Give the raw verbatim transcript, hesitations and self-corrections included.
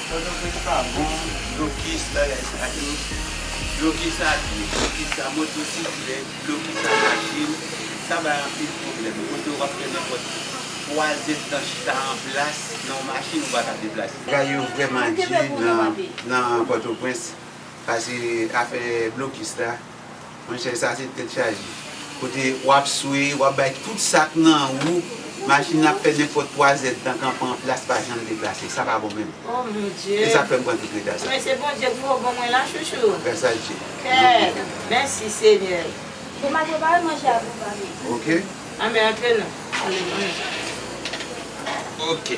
Pòtoprens pa bon, blokis, bagay sa yo. Blokis a pye, blokis a motosiklèt, blokis a machin. Sa bay anpil pwoblèm. Kote w ap fè nenpòt twa zèdtan chita an plas nan yon machin, ou pa ka deplase. Bagay yo vrèman di nan, nan Pòtoprens, pase afè blokis la. Monchè, sa se tèt chaje. Kote w ap swe, w ap bay tout sa k nan wou, machin nan ap fè nenpòt twa zèdtan kanpe an plas, pa janm deplase. Sa pa bon menm. Oh mon Dieu. E sa k fè m pran tout reta sa. Men se Bondye k voye w ban mwen la, chouchou. Grâce à Dieu. Kè, mèsi Senyè. Bon, m al prepare manje a pou w, papi. Ok. Anben, antre non. Ale, antre. Ok.